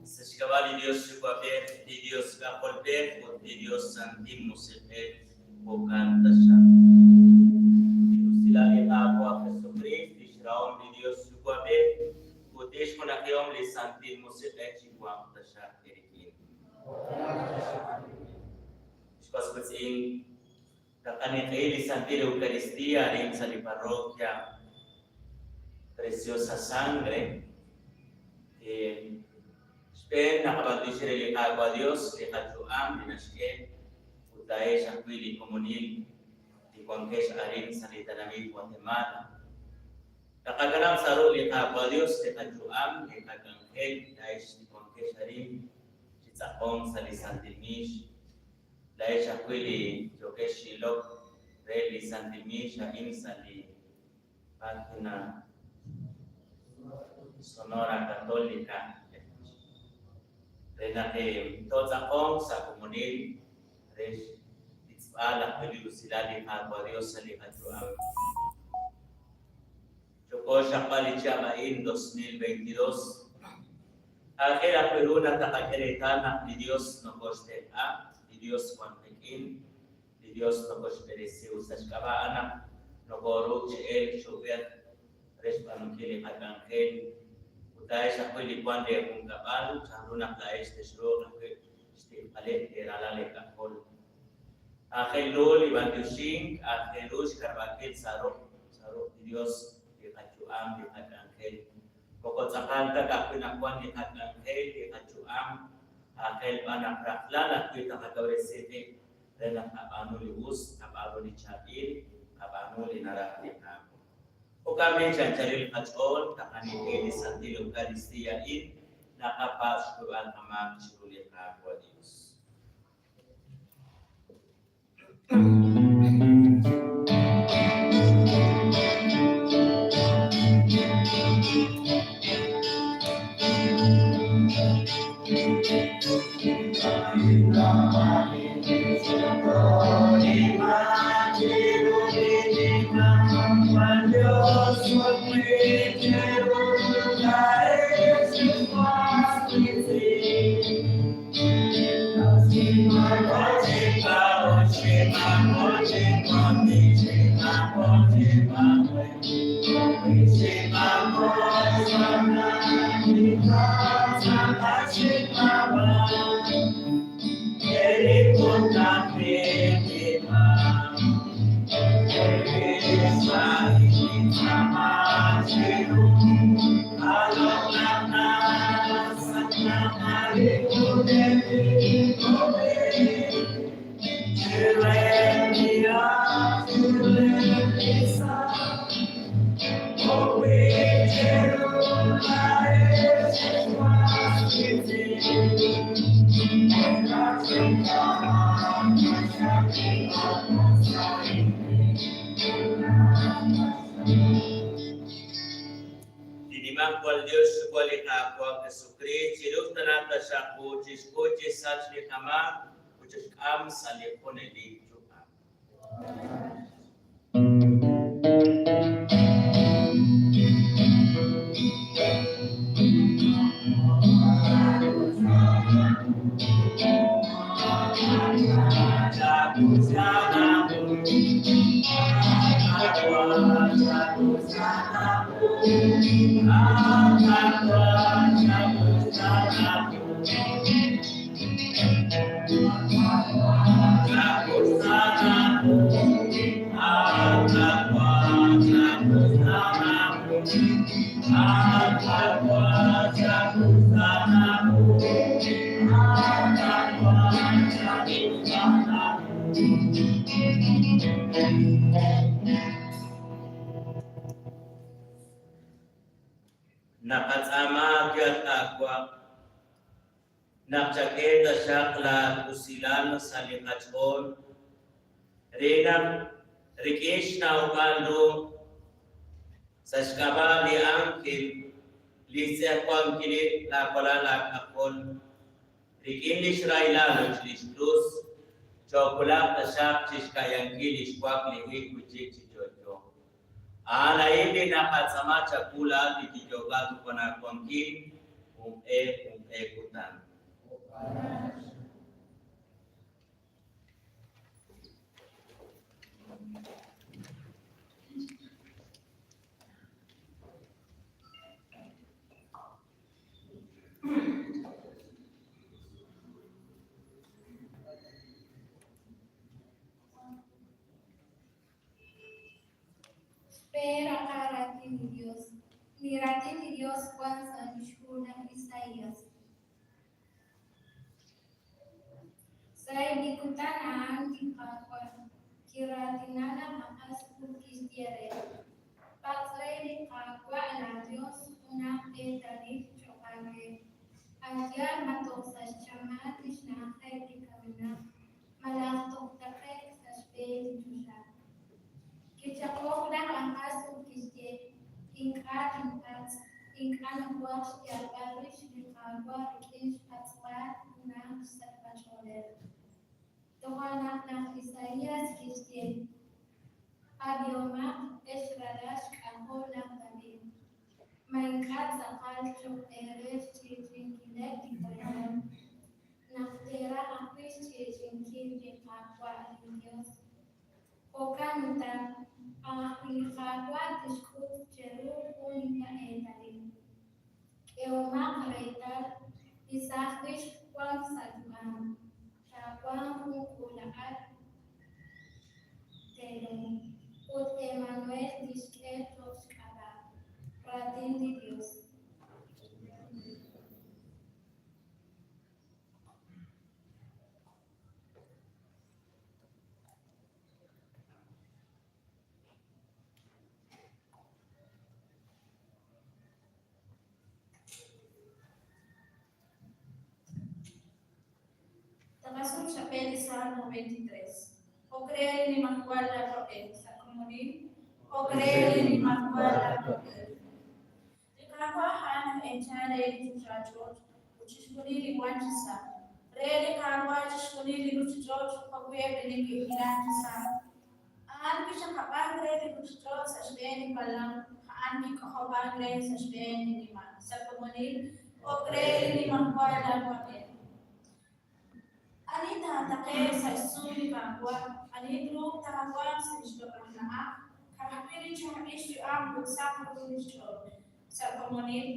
Sa' xk'ab'a' li Dios Yuwa'b'ej, li Dios K'ajolb'ej, ut li Dios Santil Musiq'ej, jo'kan taxaq. Li rusilal li Qaawa' Jesukriist, lix rahom li Dios Yuwa'b'ej, ut lix junajihom li Santil Musiq'ej chiwanq taxaq eerik'in. Ex was wiitz'in, taqaniq'i li Santil Eucaristía arin sa' li Parroquia Preciosa Sangre. Xb'een naqab'antioxi re li Qaawa' Dios li qayu'am li naxk'e ut laa'ex ajwi' li komonil li wankex arin sa' li tenamit Guatemala. Taqakanab' sa' ruq' li Qaawa' Dios li qayu'am, li qak'anjel, laa'ex li wankex arin chi tz'aqonk sa' li Santil Miix. Laa'ex ajwi' li yookex chi ilok re li Santil Miix a'in sa' li Página Sonora Católica re naq tootz'aqonq sa' komonil re xtitz'b'al ajwi' li rusilal li Qaawa' Dios sa' li qayu'am. Yooko xraqb'al li chihab' a'in 2022. Aajel ajwi' ru naq taqak'e reetal naq li Dios nokoxtenq'a, li Dios wan qik'in, Li Dios nokoxb'eresi ut sa' xk'ab'a' a'an naq nokoru chi elk chi uub'ej re xb'aanunkil li qak'anjel. Ut laa'ex ajwi' li wan lee junkab'al, chanru naq laa'ex texruuq ajwi' xtiqb'aleb' lee ralal eek'ajol. Aajel ru li b'antioxink, aajel ru xkarb'ankil sa' ruq' sa' ruq' li Dios li qayu'am, li qak'anjel. Moko tz'aqal ta ka'ajwi' naq wan li qak'anjel, li qayu'am. Aajel b'an naq rajlal ajwi' taqakawresi qib' re naq tqab'aanu li us, tqab'aanu li chaab'il, tqab'aanu li naraj li Qaawa'. Jo'kan b'i' chi anchalil qach'ool taqaninq'ehi li Santil Eucaristía a'in, naqapatz' xkuyb'al qamaak chiru li Qaawa' Dios. Li Nimajwal Yos xYuwa' li Qaawa' Jesukriist chiru tana taxaq qu chixk'ut chisach li qamaak ut chixk'am sa' li junelik yu'am. Naqatz'aama aawe, at Qaawa', naq chak'e taxaq laa usilal sa' li qach'ool, re naq rik'in xnawb'al ru sa' xk'ab'a' li ánjel li xtz'ejwankilil laa walal aak'ajol, rik'in lix rahilal ut lix krus, choowulaq taxaq chixka'yankil lix waklijik wi'chik chi yo'yo. A'an a'in li naqatz'aama chawu laa'at li kiyo'laak ut wan aawankil junq'e junq'e kutan. Xb'een raqal raatin li Dios. Li raatin li Dios wan sa' lix hu laj Isaias. Sa'eb' li kutan a'an li Qaawa' kiraatina laj Ajas ut kixye re, Patz' re li Qaawa' laa Dios junaq eetalil cho'q aawe, a' yaal ma toj sa' xchamal li xna'ajeb' li kamenaq malaj toj taqe'k sa' xb'een li choxa. Kichaq'ok laj Ajás ut kixye, Ink'a' tinpatz', ink'a' nawaj xyalb'al rix li Qaawa' rik'in xpatz'b'al junaq xsachb'ach'oolej. Toja' naq laj Isaías kixye, Ab'ihomaq, ex ralal xk'ajol laj David, ma ink'a' tz'aqal cho'q eere xch'i'ch'i'inkileb' li poyanam, naq teeraj ajwi' xch'i'ch'i'inkil li Qaawa' linYos? Jo'kan utan, a' ajwi' li Qaawa' tixk'ut cheru jun nimla eetalil. K'ehomaq reetal, li saaj ixq wank sa' yu'am, taawanq jun k'uula'al teelom, ut Emanuel tixk'e cho'q xk'ab'a'. Raatin li Yos. Sut xab'e li Salmo 23. Ok re li Nimajwal Awab'ej sa' komonil, ok re li Nimajwal Awab'ej. Li Qaawa' a'an aj eechal re li choxach'och' ut chixjunil li wank chisa'. Re li Qaawa' chixjunil li ruuchich'och' jo'wi' eb' li neke'hilank chisa'. A'an kixaqab'ank re li ruuchich'och' sa' xb'een li palaw, a'an kik'ojob'ank re sa' xb'een li nima'. Sa' komonil, ok re li Nimajwal Awab'ej. Ani taataqe'q sa' xtzuul li Qaawa'? Ani truuq taawanq sa' li xloq'laj na'aj? Ka'ajwi' li chaab'il xyu'am ut saq ru li xch'ool. Sa' komonil,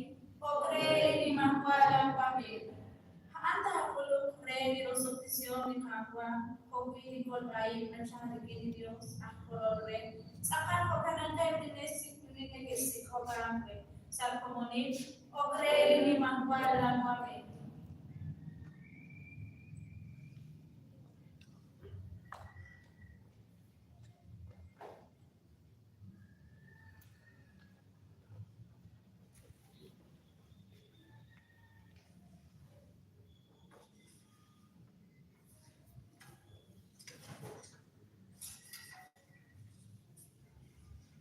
ok re li Nimajwal Awab'ej. A'an taak'uluq re li rosob'tesihom li Qaawa' jo'wi' li kolb'a-ib' nachal rik'in li Yos aj Kolol re, tz'aqal jo'kanaqeb' li neke'sik'ok aawe. Sa' komonil, Ok re li Nimajwal Awab'ej.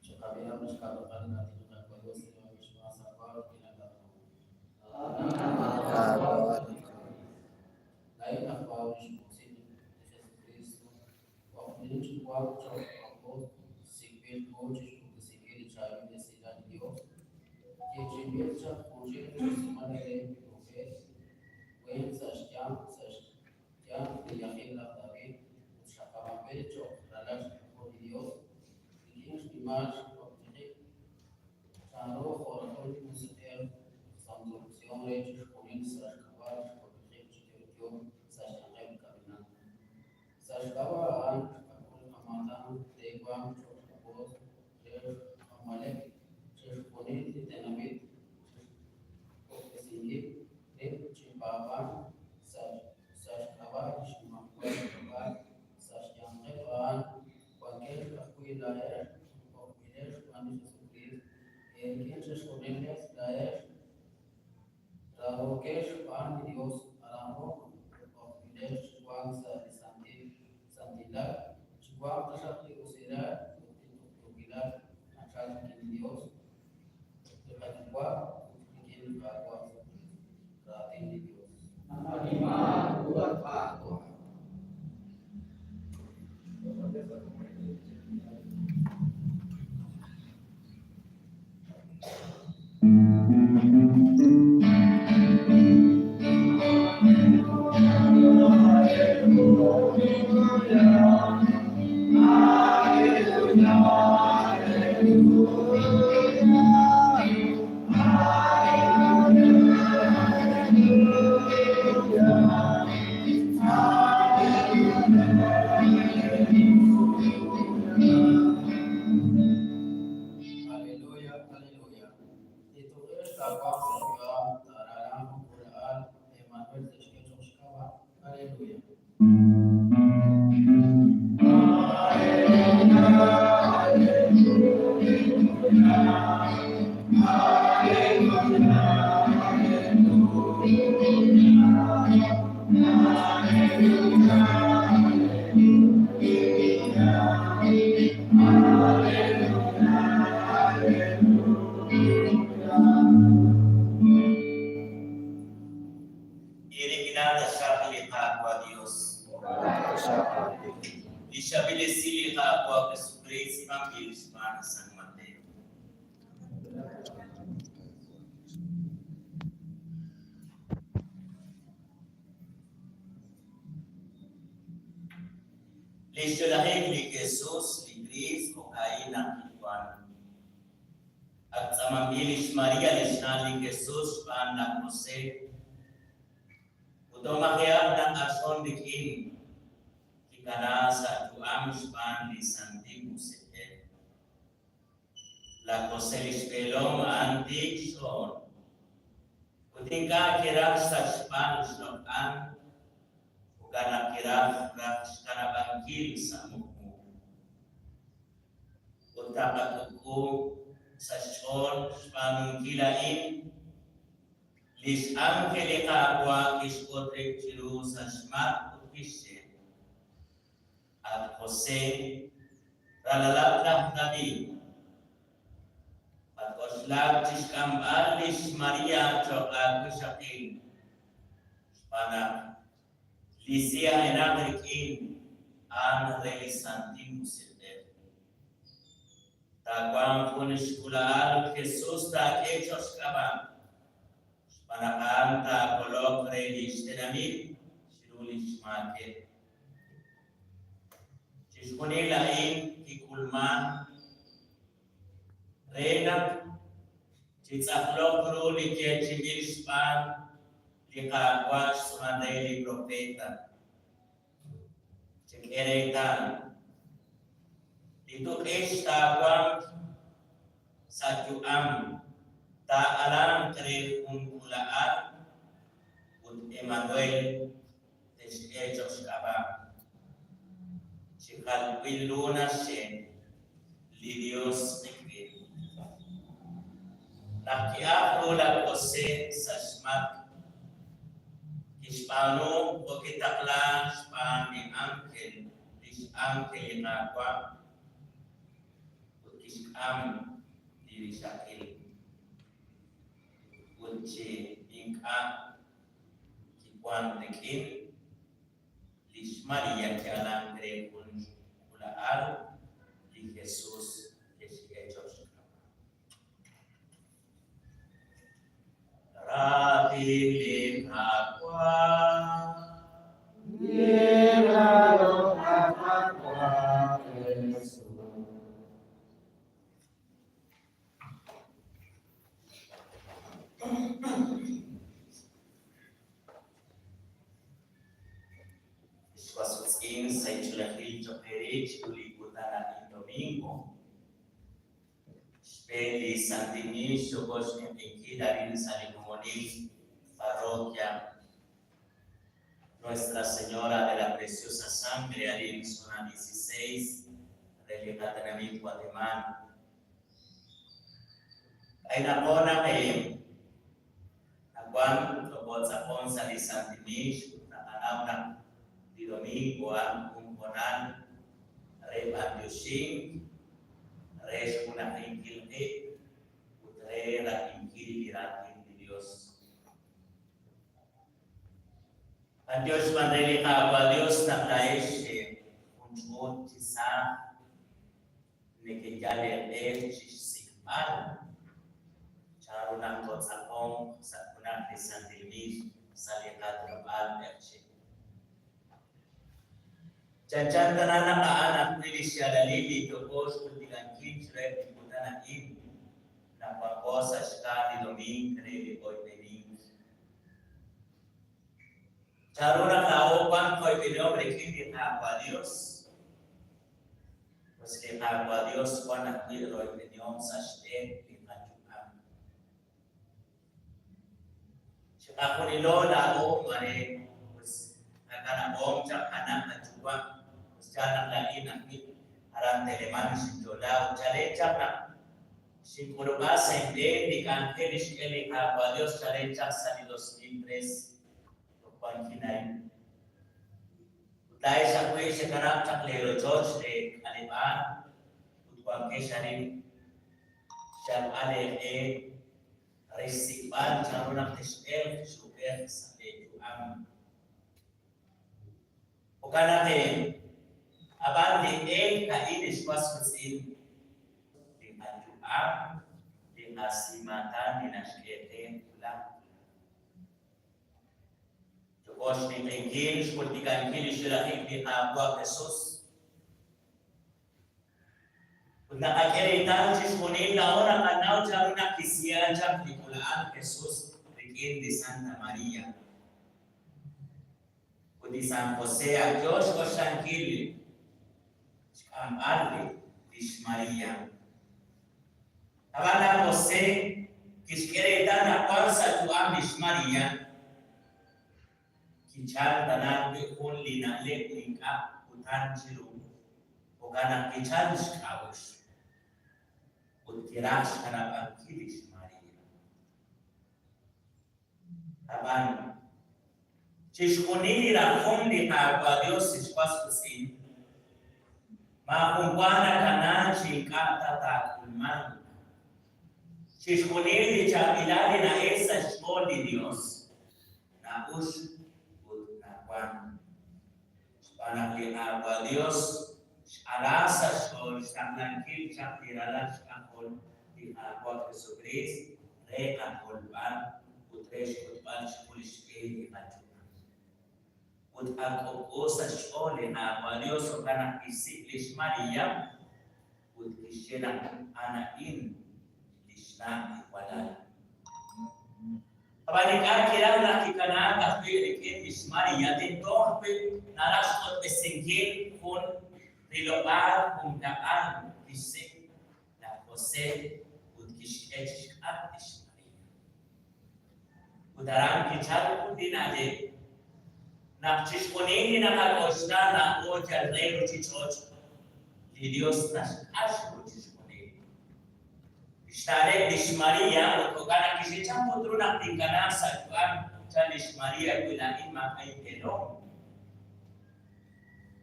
Chiqab'ihaq li xka'pak'al raatin li Qaawa' Yos li wank xb'aan sa' wa rik'in Laa'in laj Pablo, xmoosil li Jesukriist, b'oqb'ilin chi wank cho'q apóstol, sik'b'il wu chi xpuktesinkil li chaab'il esilal li Yos. Yeechi'inb'il chaq junxil chi xsumal reheb' li propeet, weent sa' xyanq sa' xyanq riyajil laj David ut xaqab'anb'il cho'q ralal xk'ajol li Yos rik'in xnimal xwaklijik chanru jo' rajom li Musiq'ej santo'ob'tesihom re chixjunil sa' xk'ab'a' lix waklijik chi yo'yo sa' xyanqeb' li kamenaq. Sa' xk'ab'a' a'an xqak'ul qamaatan re wank cho'q apostol re xk'amb'aleb' chixjunil li tenamit chixk'utb'esinkil rib' chi paab'ank sa' xk'ab'a' li xnimajwal loq'al sa' xyanqeb' a'an Wankex ajwi' laa'ex b'oqb'ilex xb'aan li Jesukriist, eerik'in chixjunilex laa'ex raarookex xb'aan li Yos, aranjo ut b'oqb'ilex chi wank sa' li santil santilal, chiwanq taxaq li usilal ut li tuqtuukilal nachalk rik'in li Yos, li qaYuwa' ut rik'in li Qaawa' Jesukriist. Raatin li Yos. Nanimaak ru at Qaawa'. Aleluya, aleluya. Li tuq'ixq taawanq sa' xyu'am taaraalanq jun k'uula'al, Emmanuel te'xk'e cho'q xk'ab'a'. Aleluya. Irikina taxaq li Qaawa' Dios. Li xab'il esil li Qaawa' Jesukriist tz'iib'anb'il xb'aan San Mateo. Li xyo'lajik li Jesus, li Kriist, jo'ka'in naq kiwank. Ak tz'aamanb'il li xMaria li xna' li Jesus xb'aan laj Jose, ut tomaje'aq naq'axon rik'in, kikana sa' yu'am xb'aan li Santil Musiq'ej. Laj Jose li xb'eelom a'an tiik xch'ool, ut ink'a' kiraj xsachb'al xloq'al, jo'kan naq kiraj raj xkanab'ankil sa' muqmu. Ut taqak'uk'u sa' xch'ool xb'aanunkil a'in. Li x'ánjel li Qaawa' kixk'ut rib' chiru sa' xmatk' ut kixye, At José, ralalat laj David, matk'oxlak chi xk'amb'al li xMaria cho'q aawixaqil, xb'aan naq li si'ajenaq rik'in a'an re li Santil Musiq'ej. Taawanq jun xk'uula'al ut Jesus taak'e cho'q xk'ab'a', xb'aan naq a'an taakoloq re li xtenamit chiru li xmaakeb'. Chixjunil a'in kik'ulmank re naq chitz'aqloq ru li yeechi'inb'il xb'aan li Qaawa' xtz'uumal re li propeet. Chek'e reetal, li tuq'ix taawanq sa' yu'am taa'alanq re jun k'uula'al ut Emanuel te'xk'e cho'q xk'ab'a'. Chi jalb'il ru naxye, Li Yos qik'in. Naq ki'ajk ru laj José sa' xmatk', kixb'aanu jo' kitaqlaak xb'aan li ánjel, li x'ánjel li Qaawa', ut kixk'am li rixaqil. Ut chi ink'a' kiwank rik'in, li xMaria ki'alank re jun xk'uula'al, li Jesus ke'xk'e cho'q xk'ab'a'. Raatin li Qaawa'. Xwaswitz'in sa' inch'oolejil choq' eere chiru li kutan a'in domingo. Xb'een li Santil Mix yooko xninq'inkil arin sa' li komonil Parroquia Nuestra Señora de la Preciosa Sangre arin Zona 16 re li qatenamit Watemaal. K'aynaqo naq nawank nokootz'aqon sa' li Santil Mix ut naqanaw naq li domingo a'an jun hoonal re b'antioxink, re xjunajinkil qib' ut re rab'inkil li raatin li Dios. B'antiox b'an re li Qaawa' Dios naq laa'ex jun ch'uut chi saaj Nekeyal eeq'e chi xsik'b'al chanru naq tootz'aqonq sa' junaq li santil mil sa' li qaatinob'aal q'eqchi'. Chanchan tana naq a'an ajwi' li xyaalalil li yooko xjultikankil chiruheb' li kutan a'in naq wanko sa' xkaa li domiing re li oyb'enink. Chanru naq laa'o wank qoyb'enihom rik'in li Qaawa' Dios? Pues li Qaawa' Dios wan ajwi' royb'enihom sa' xb'een li qayu'am. Chiqajunilo laa'o mare pues qakanab'om chaq qana' qayuwa', pues yaal naq laa'in ajwi' aran Teleman xinyo'la ut chalen chaq naq xink'ulub'a sa' inb'een li k'anjel li xk'e li Qaawa' Dios chalen chaq sa' li 2003 toj wankin arin. Ut laa'ex ajwi' xekanab' chaq leerochoch, leek'aleb'aal ut wankex arin xyalb'al eeq'e re xsik'b'al chanru naq tex'elq chi uub'ej sa' leeyu'am. Jo'kan naq, ab'an li elk a'in ex was wiitz'in, li qayu'am, li qasimaatan li naxk'e qe wulaj wulaj. Yooko xninq'ehinkil xjultikankil li xyo'lajik li Qaawa' Jesus. Ut naqak'e reetal chixjunil laa'o naqanaw chanru naq kisiya chaq li k'uula'al Jesus rik'in li Santa Maria. Ut li San Jose ak yoo xk'oxlankil xk'amb'al li xMaria. Ab'an laj Jose kixk'e reetal naq wank sa' yu'am li xMaria, kichalk tana ajwi' jun li na'leb' li ink'a' kutan chiru, jo'kan naq kichalk xk'a'uxl ut kiraj xkanab'ankil li xMaria. Ab'an, chixjunil li rajom li Qaawa' Dios lix was wiitz'in, maajun wa nakana chi ink'a' ta taak'ulmanq. Chixjunil li chaab'ilal li na'el sa' xch'ool li Dios, na'ux ut nawan. Xb'aan naq li Qaawa' Dios x'ala sa' xch'ool xtaqlankil chaq li Ralal Xk'ajol li Qaawa' Jesukriist re qakolb'al ut re xk'utb'al chiqu lix b'e li qayu'am. Ut ak k'ojk'o sa' xch'ool li Qaawa' Dios jo'kan naq kixsik' li xMaria ut kixye naq a'an a'in lix na' li walal. Ab'an ink'a' kiraj naq kikanaak ajwi' rik'in li xMaria, tento ajwi' naraj xk'utb'esinkil jun rilob'aal junkab'al kixsik' laj José ut kixk'e chixk'atq li xMaria. Ut aran kichalk jun li na'leb' naq chixjunil li naqak'oxla laa'o yal re ruuchich'och', li Yos naxq'ax ru chixjunil. Lix na'leb' li xMaria ut jo'kan naq kixye, Chan put ru naq tinkanaaq sa' yu'am, chan li xMaria, wi laa'in maak'a' inteelom?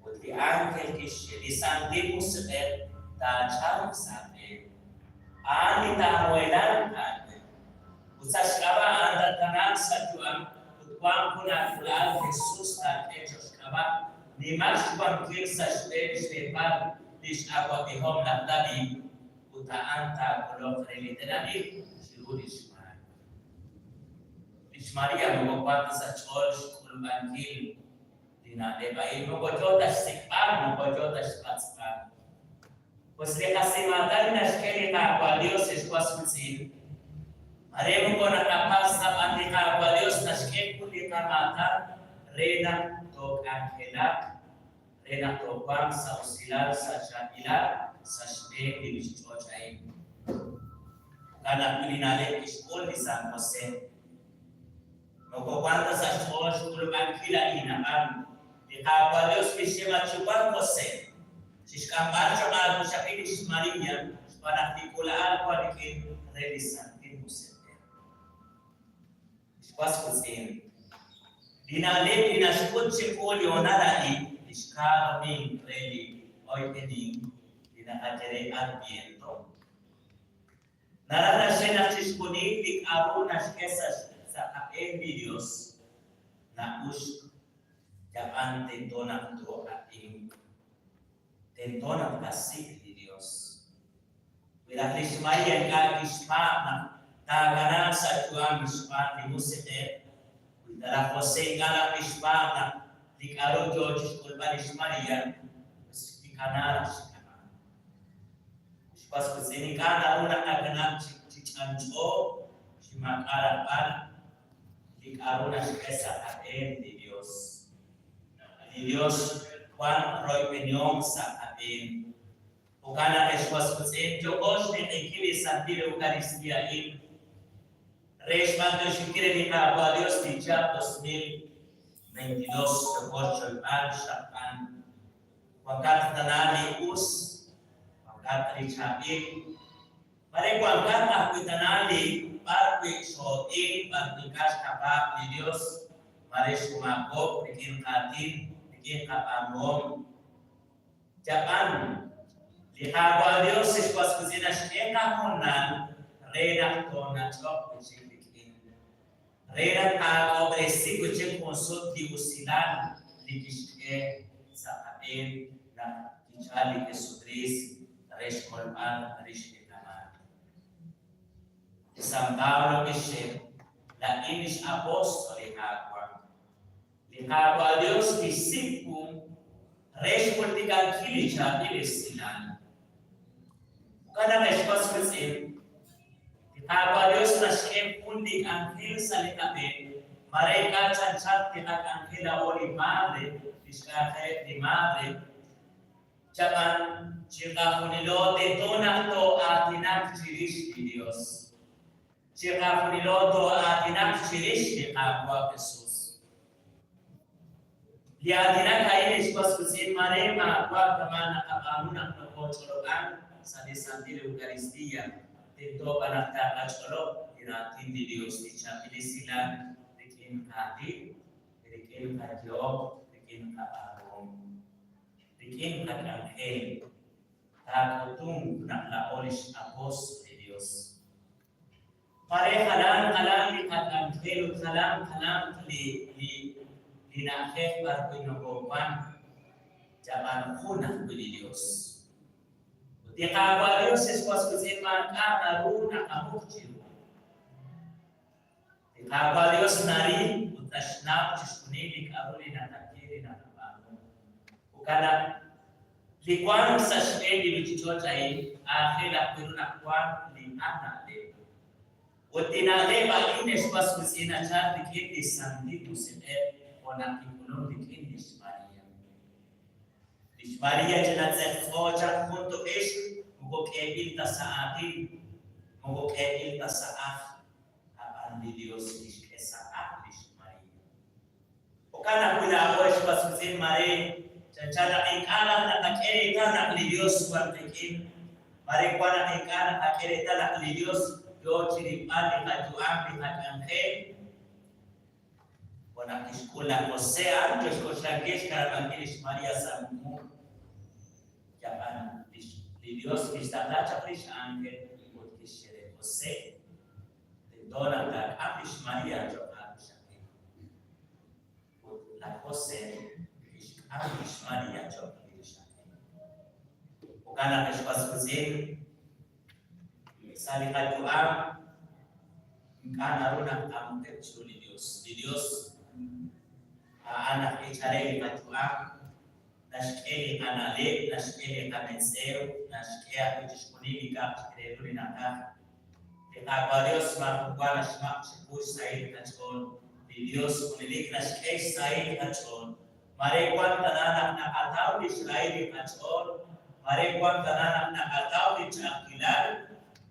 Ut li ánjel kixye, Li Santil Musiq'ej taachalq sa' aab'een. A'an li taamuhelanq aawe. Ut sa' xk'ab'a' a'an tatkanaaq sa' yu'am ut wanq jun aak'ula'al Jesus taak'e cho'q xk'ab'a', nimaq xwankil sa' xb'een xteepal li x'awab'ejihom laj David. Ut a'an taakoloq re li tenamit chiru lix maak. Li xMaria moko wan ta sa' xch'ool xk'ulub'ankil li na'leb' a'in, moko yoo ta xsik'b'al, moko yoo ta xpatz'b'al. Pues li qasimaatan li naxk'e li Qaawa' Dios, ex was wiitz'in, maare moko naqapatz' ta b'an li Qaawa' Dios naxk'e jun li qamaatan re naq took'anjelaq re naq toowanq sa' usilal, sa' chaab'ilal, sa' xb'een li ruchich'och' a'in. Jo'kan ajwi' li na'leb' kixk'ul li San Jose. Moko wan ta sa' xch'ool xk'ulub'ankil a'in, a'b'an li Qaawa' Dios kixye, Matxuwak, Jose, chixk'amb'al choq' aawixaqil li xMaria, xb'aan naq li k'uula'al wan rik'in re li Santil Musiq'ej. Ex was wiitz'in, li na'leb' li naxk'ut chiqu li hoonal a'in, li xkaa domiing re li oyb'enink li naqaye re Adviento, naraj naxye naq chixjunil li k'a'ru naxk'e sa' qab'een li Dios na'uxk yab'an tento naq too'ab'inq. Tento naq tqasik' li Dios. Wi raj li xMaria ink'a' kixpaab' naq taakanaaq sa' yu'am xb'aan li Musiq'ej, wi ta laj Jose ink'a' raj kixpaab' naq li k'a'ru yoo chixk'ulb'al li xMaria, us kikana raj chi kama'an. Ex was wiitz'in, ink'a' naru naqakanab' chi ch'anch'o, chi maak'a' rajb'al, li k'a'ru naxk'e sa' qab'een li Dios. Li Dios wan royb'enihom sa' qab'een. Jo'kan naq, ex was wiitz'in, yooko xninq'ehinkil li Santil Eucaristía a'in re xb'antioxinkil re li Qaawa' Dios li chihab' 2022 yooko xchoyb'al xraqb'al. Wankat tana li us, wankat li chaab'il, mare wankat ajwi' tana li b'ar wi' xoo'il, b'ar wi' ink'a' xqapaab' li Dios, mare xoomaakob'k rik'in qaatin, rik'in qab'aanuhom. Yab'an, li Qaawa' Dios ex was wiitz'in naxk'e qahoonal re naq toonach'oq wi'chik rik'in, re naq taak'ob'resi wi'chik jun sut li usilal li kixk'e sa' qab'een naq kichal li Jesukriist re xkolb'al rix li qamaak. Li San Pablo kixye, Laa'in lix apostol li Qaawa'. Li Qaawa' Dios kixsik' wu re xjultikankil li chaab'il esilal. Jo'kan naq, ex was wiitz'in, li Qaawa' Dios naxk'e jun li k'anjel sa' li qab'een, maare ink'a' chanchan li qak'anjel laa'o li maare, lix k'anjeleb' li maare, chab'an chiqajunilo tento naq too'aatinaq chirix li Dios. Chiqajunilo too'aatinaq chirix li Qaawa' Jesus. Li aatinak a'in, ex was wiitz'in, maare maawa' kama' naqab'aanu naq nokooch'olob'ank sa' li Santil Eucaristía, tento b'an naq taqach'olob' li raatin li Dios, li chaab'il esilal rik'in. Rik'in qaatin, rik'in qayehom, rik'in qab'aanuhom, rik'in qak'anjel, taak'utunq naq laa'o lix apostol li Dios. Maare jalan jalan li qak'anjel ut jalan jalanq li li li na'ajej b'ar wi' nokowan, yab'an jun ajwi' li Dios. Ut li Qaawa' Dios, ex was wiitz'in, maak'a' naru naqamuq chiru. Li Qaawa' Dios naril ut naxnaw chixjunil li k'a'ru li naqaye li naqab'aanu. Jo'kan naq, li wank sa' xb'een li ruchich'och' a'in aajel ajwi' ru naq wanq li ana'leb'. Ut li na'leb' a'in, ex was wiitz'in, nachal rik'in li Santil Musiq'ej jo' naq kik'ulun rik'in li xMaria. Li xMaria ch'ina tz'eqtz'o chaq jun tuq'ixq moko k'eeb'il ta sa' aatin, moko k'eeb'il ta sa' ajl. Ab'an li Yos kixk'e sa' ajl li xMaria. Jo'kan ajwi' laa'o ex was wiitz'in maare chanchan naq ink'a' raj naqak'e reetal naq li Yos wan qik'in. Maare wan naq ink'a' naqak'e reetal naq li Yos yoo chi rilb'al li qayu'am, li qak'anjel. Jo' naq kixk'ul laj Jose a'an yo xk'oxlankil xkanab'ankil li xMaria sa' muqmu. Yab'an li Yos kixtaqla chaq li x'ánjel ut kixye re, Jose, tento naq taak'am li xMaria cho'q aawixaqil. Ut laj Jose kixk'am li xMaria cho'q li rixaqil. Jo'kan naq ex was wiitz'in, Sa' li qayu'am ink'a' naru naq tqamuqeb' chiru li Yos. Li Yos a'an aj eechal re li qayu'am, naxk'e li qana'leb', naxk'e li qametz'ew, naxk'e ajwi' chixjunil li k'a'aq chik re ru li naqaj. Li Qaawa' Yos maajunwa naxmaq' chiqu xsahil qach'ool. Li Yos junelik naxk'e xsahil qach'ool. Maare wan tana naq naqataw lix rahil li qach'ool, maare wan tana naq naqataw li ch'a'ajkilal,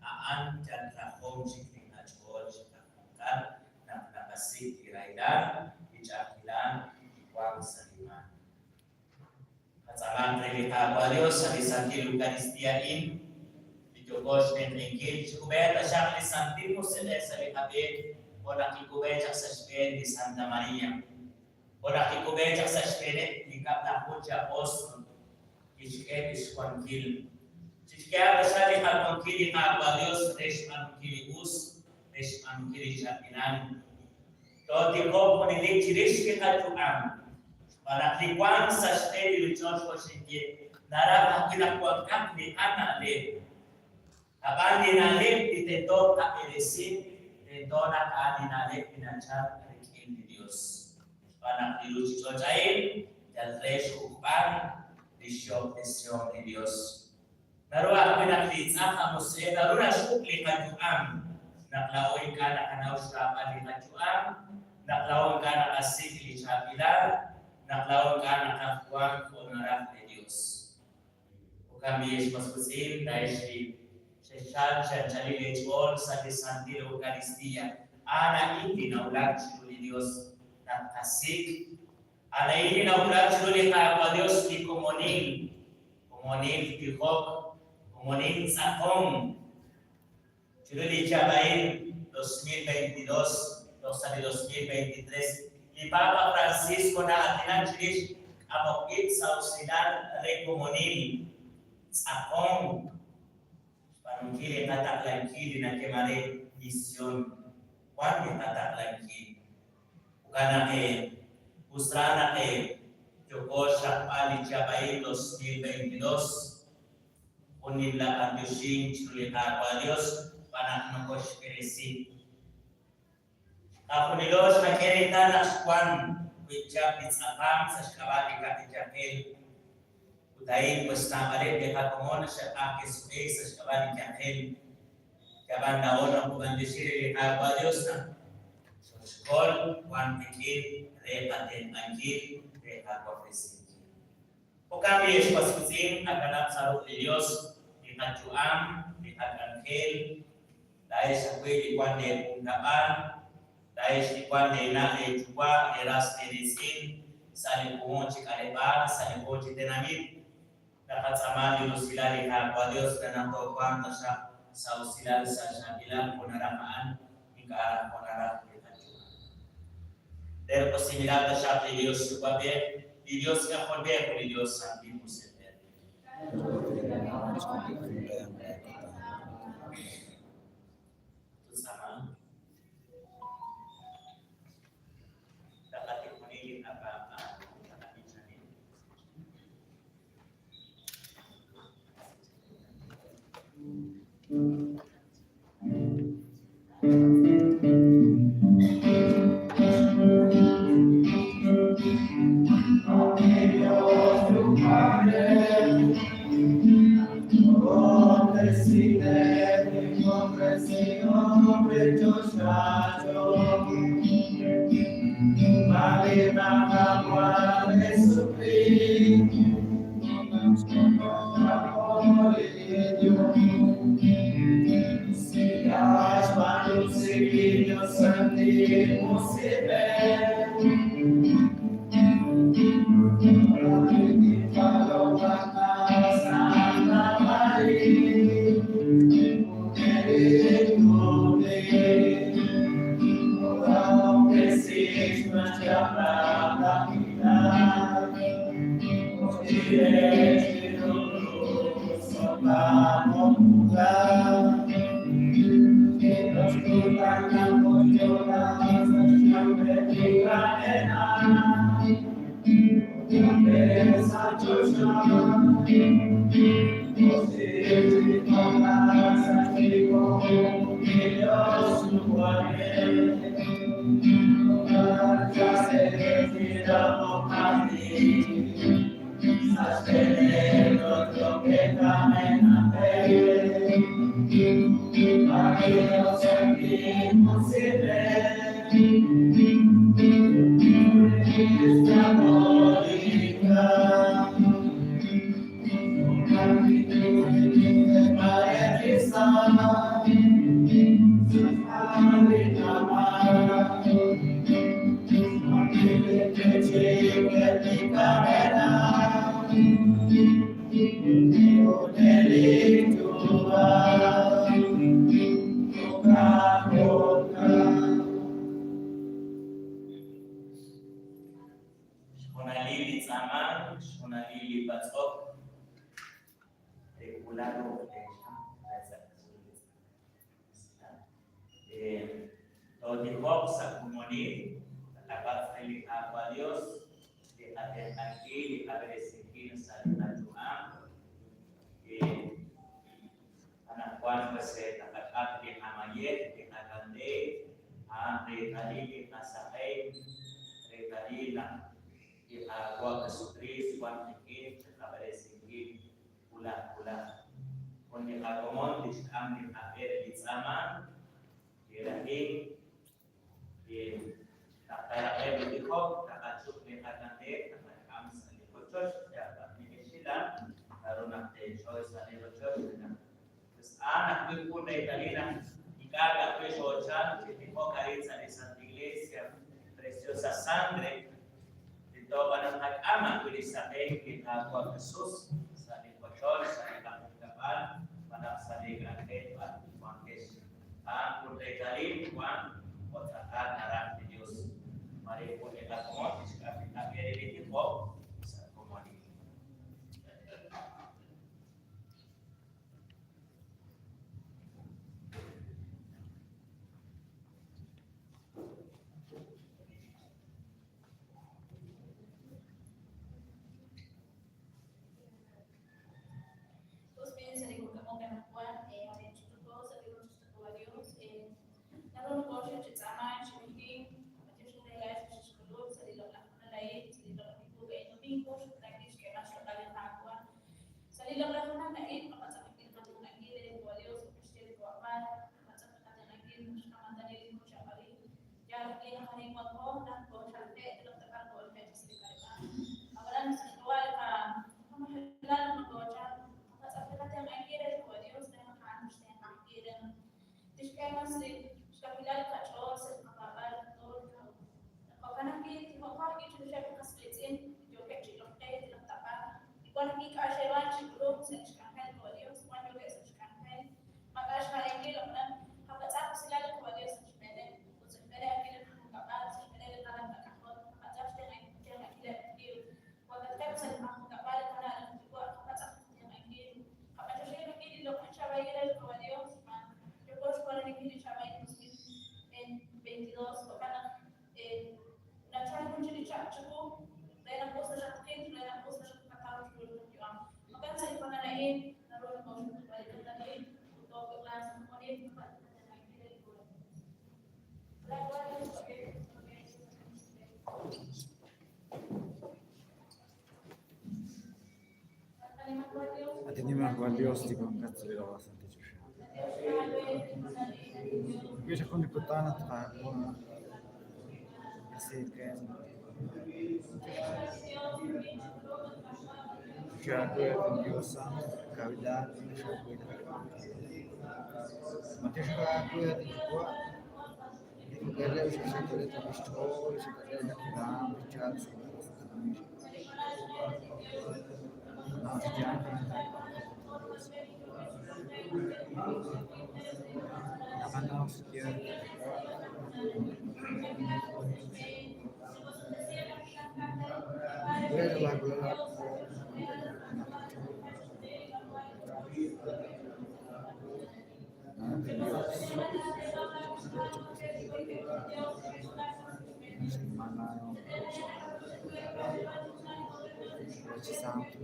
a'an yal rajom chik li qach'ool chiqajunqal naq naqasik' li rahilal, li ch'a'ajkilal, li wank sa' li maak. Qatz'aamanq re li Qaawa' Dios sa' li Santil Eucaristía a'in, li yooko xninq'ehinkil, chikub'eeq taxaq li Santil Musiq'ej sa' li qab'een jo' naq kikub'e chaq sa' xb'een li Santa Maria. Jo' naq kikub'e chaq sa' xb'eeneb' li kab'laju chi apóstol, kixk'e lix wankil. Chixk'ehaq taxaq li qawankil li Qaawa' Dios re xb'aanunkil li us, re xb'aanunkil li chaab'ilal. Tootijoq junelik chirix li qayu'am, xb'aan naq li wank sa' xb'een li ruuchich'och' jo' xinye, naraj ajwi' naq wankaq li qana'leb'. Ab'an li na'leb' li tento tqab'eresi tento naq a'an li na'leb' li nachalk rik'in li Yos. Xb'aan naq li ruuchich'och' a'in yal re xjuk'b'al li xyoob'tesihom li Yos. Naru ajwi' naq li tz'aj amusiq'ej naru naxjuk' li qayu'am naq laa'o ink'a' naqanaw xraab'al li qayu'am, naq laa'o ink'a' naqasik' li chaab'ilal, naq laa'o ink'a' naqaj wank jo' naraj li Yos. Jo'kan b'i' ex was wiitz'in, laa'ex li xexchalk chi anchalil eech'ool sa' li Santil Eucaristía, a'an a'in li nawulak chiru li Yos naq tqasik', a'an a'in li nawulak chiru li Qaawa' Yos li komonil, komonil tijok, komonil tz'aqonk. Chiru li chihab' a'in, 2022 toj sa' li 2023, li Papa Francisco na'aatinak chirix k'amok ib' sa' usilal re komonil, tz'aqonk, xb'aanunkil li qataqlankil li nake'man re mision, wan li qataqlankil. Jo'kan naq us ra naq yooko xraqb'al li chihab' a'in 2022, Jun nimla b'antioxink chiru li Qaawa' Dios xb'aan naq nokoxb'eresi. Chiqajunilo xqak'e reetal naq xwan wiib' chihab' li tz'apam sa' xk'ab'a' li kaqi yajel. Ut a'in pues naab'aleb' li qakomon xe'q'aj ke'suq'iik sa' xk'ab'a' li yajel. Yab'an laa'o nokob'antioxi re li Qaawa' Dios naq xoxkol wan qik'in re qatenq'ankil, re qawaklesinkil. Jo'kan b'i' ex was wiitz'in, qakanab' sa' ruq' li Yos li qayu'am, li qak'anjel, laa'ex ajwi' li wank leejunkab'al, laa'ex li wank leena' leeyuwa', leeras leeriitz'in sa' li jun chi k'aleb'aal, sa' li jun chi tenamit. Naqatz'aama li rusilal li Qaawa' Yos re naq toowanq taxaq sa' usilal, sa' chaab'ilal jo' naraj a'an, ink'a' raj jo' naraj li qayu'am. Terqosinb'ilaq taxaq li Dios Yuwa'b'ej, li Dios K'ajolb'ej ut li Dios Santil Musiq'ej. Xjunalil li tz'aamank, xjunalil li patz'ok, Tootijoq sa' komonil, taqapatz' re li Qaawa' Dios li qatenq'ankil, li qab'eresinkil sa' li qayu'am. Anaqwan pues taqak'at li qamayej, li qakandeel, a'an reetalil li qasaqen, reetalil naq li Qaawa' Jesukriist wan qik'in chiqab'eresinkil wulaj wulaj. Jun li qakomon tixk'am li qab'e re li tz'aamank, li rajink, li naq taaraqe'q li tijok, taqachup li qakandeel, taqak'am sa' li qochoch, yal b'ar neke'xhilan, naru naq teechoy sa' li rochoch re naq pues a'an ajwi' jun reetalil naq ink'a' ka'ajwi' xoochal chi tijok arin sa' li Santa Iglesia Preciosa Sangre, tento b'an naq tqak'am ajwi' lix saqenk li Qaawa' Jesus sa' li qochoch, sa' li qajunkab'al, malaj sa' li k'anjel b'ar wi' wankex. A'an jun reetalil wank jo' tz'aqal naraj li Dios. Maare jun li qakomon tixk'am li qab'e re li tijok sa' komonil. Us bien sa' li junkab'al anaqwan, arin ch'utch'uuko sa' li rochoch li Qaawa' Dios, naru nokooxik chi tz'aamank, chi mejink, b'antiox eere laa'ex li xexk'uluk sa' li loq'laj. At inimajwal Dios tiwankat sa li santi choxa. Rik'in xaq jun li kutan naq tqaawa' asiiken xaawe at Dios kawilal xaawe Matiox aawe at Yuwa' li kok'aleb' xe'xe'tolet lix ch'ool xe'tolet naq raam xchal sa' Santo,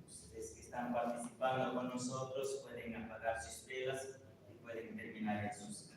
Ustedes que están participando con nosotros pueden apagar sus velas y pueden terminar en sus casas.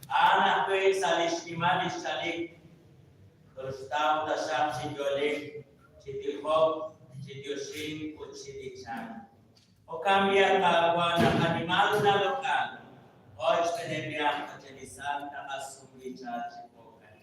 A'an ajwi' sa' li xnimal li xchalik, toxtaw taxaq chi yo'lek, chi tijok, chi yoxink ut chi b'ichank. Jo'kan b'i' at Qaawa' naqanima ru laaloq'al, qochb'eeneb' li aj qachelisal taqasum b'icha chi jo'kan.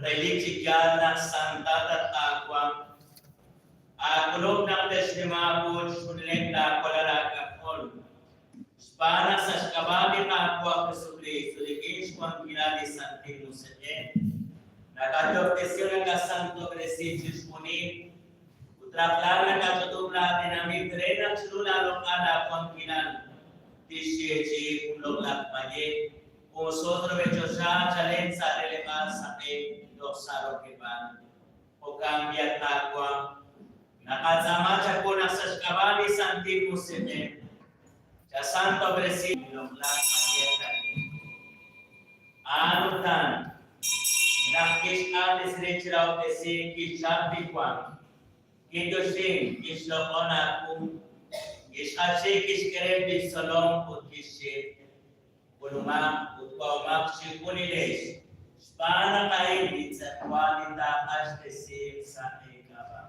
Relik chi yaal naq santat at Qaawa', aak'ulub' naq te'xnima aawu chixjunileb' laawalal aak'ajol. Xb'aan naq sa' xk'ab'a' li Qaawa' Jesukriist rik'in xwankilal li Santil Musiq'ej, nakatyoob'tesi ut nakasantob'resi chixjunil, ut rajlal nakach'utub' laatenamit re naq chiru laaloq'al laawankilal tixyeechi'i jun loq'laj mayej jun sut rub'el choxa chalen sa' releb'aal saq'e toj sa' rokeb'aal. Jo'kan b'i' at Qaawa', naqatz'aama chawu naq sa' xk'ab'a' li Santil Musiq'ej chasantob'resi li loq'laj mayej a'in. A'an utan, naq kixq'axtesi rib' chi rahob'tesiik kixchap li wa, kiyoxink, kixloq'on aawu, kixjachi, kixk'e reheb' li xtzolom ut kixye, K'ulumaq ut wa'omaq chejunilex, xb'aan naq a'in li tz'ejwal li taaq'axtesiiq sa' eek'ab'a'.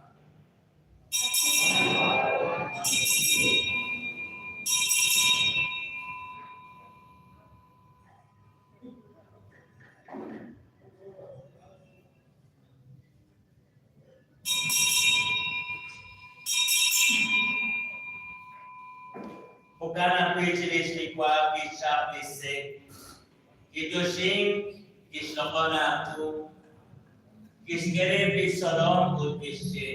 Jo'kan ajwi' chirix li wa kixchap li sek', kiyoxink, kixloq'on aawu, kixk'e rib' li xtzolom ut kixye,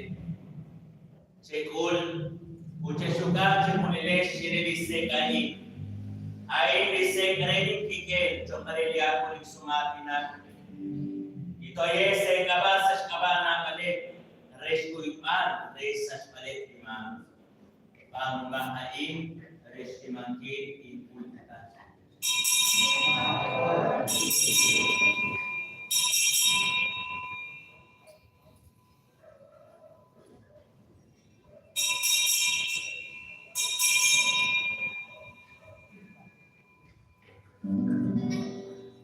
Chek'ul ut chex'uk'aq chejunilex chire li sek' a'in. A'in li sek' re linkik'el cho'q re li aawu sum'aatinal. Kitoye' sa' eek'ab'a' sa' xk'ab'a' naab'aleb' re xkuyb'al re xsachb'aleb' li maak. B'aanumaq a'in re xnimankil inpultakal.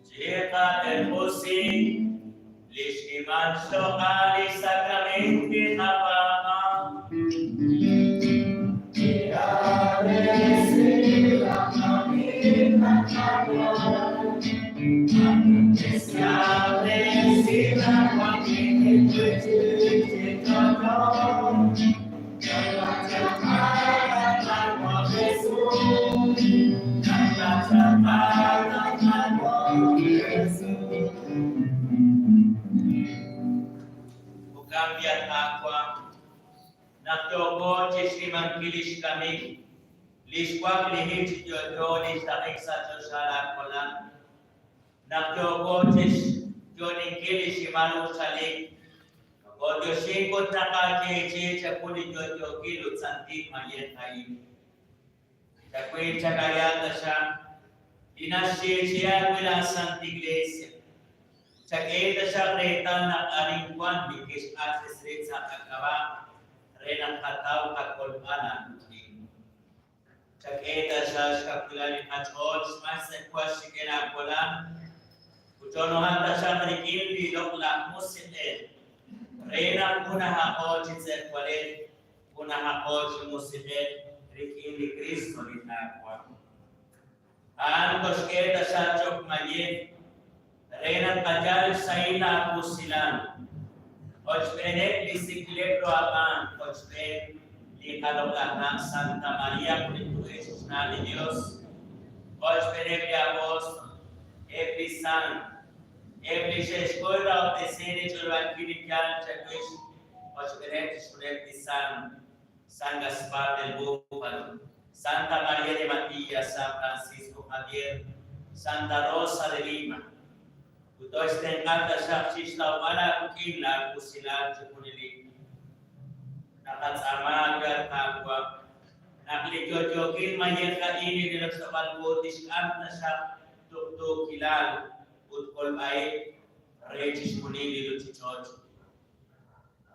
Chiqaterq'usi li xnimal xloq'al li xsakrameent li qapaab'aal. Jo'kan b'i' at Qaawa', naq yooko chixnimankil lix kamik, lix waklijik chi yo'yo, lix taqik sa' choxa laa walal, naq yooko chixyo'oninkil li ximal ru xchalik, nokotyoxink ut naqayeechi'i chawu li yo'yookil ut santil mayej a'in. Chawil chak'ayal taxaq li naxyeechi'i aawe laa Sant Iglesia. Chak'e taxaq reetal naq arin wan li kixq'axtesi rib' sa' qak'ab'a' re naq tqataw qakolb'al aawik'in. Chak'e taxaq xkawilal li qach'ool xb'aan xtz'ejwal xxik'el aawalal, ut choonuhaq taxaq rik'in li Loq'laj Musiq'ej re naq junajaqo chi tz'ejwalej, junajaqo chi musiq'ej rik'in li Kristo li Qaawa'. A'an koxk'e taxaq cho'q mayej re naq tqayal xsahil laawusilal. Qochb'eeneb' li sik'leb' ru aab'aan, qochb'een li qaloq'laj na' Santa María ut li tu'ex xna' li Yos, qochb'eeneb' li apóstol, eb' li sant, eb' li xe'xk'ul rahob'tesiik li ch'olob'ankil li yaal chawix, qochb'eeneb' chixjunileb' li sant, San Gaspar del Búfalo, Santa María de Matías, San Francisco Javier, Santa Rosa de Lima. Ut toxtenq'a taxaq chi xtawb'al aawik'in laawusilal chi junelik. Naqatz'aama aawe, at Qaawa', naq li yo'yookil mayej a'in li niroxloq'al wu tixk'am taxaq tuqtuukilal ut kolb'a-ib' re chixjunil li ruchich'och'.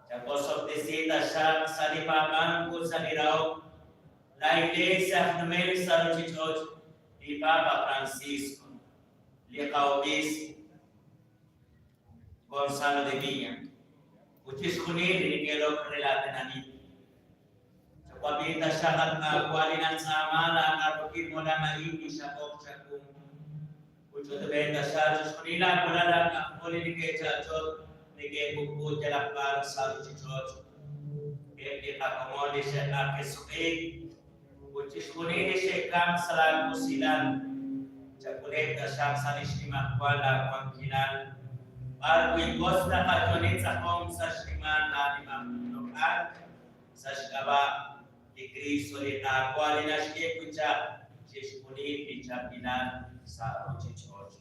Chawosob'tesi taxaq sa' li paab'ank ut sa' li rahok laa Iglesia aj numel sa' ruchich'och', li Papa Francisco, li qa'obiisp Gonzalo de Villa, ut chixjunil li neke'ilok re laa tenamit. Chawab'i taxaq, at Qaawa', li natz'aama laaqarokil molam a'in li xab'oq chawu. Ut ch'utub'eb' taxaq chixjunil laawalal aak'ajol li neke'cha'chot neke'puk'ut yalaq b'ar sa' ruuchich'och', eb' li qakomon li xe'q'ajk ke'suq'iik ut chixjunil li xe'kamk sa' laawusilal. Chak'uleb' taxaq sa' li xnimajwal laawankilal, b'ar wi' wotz naqayu'ani tz'aqonk sa' xnimal laanimajloq'al. Sa' xk'ab'a' li Kristo li Qaawa' li naxk'e wi' chaq chixjunil li chaab'ilal sa' ruuchich'och'.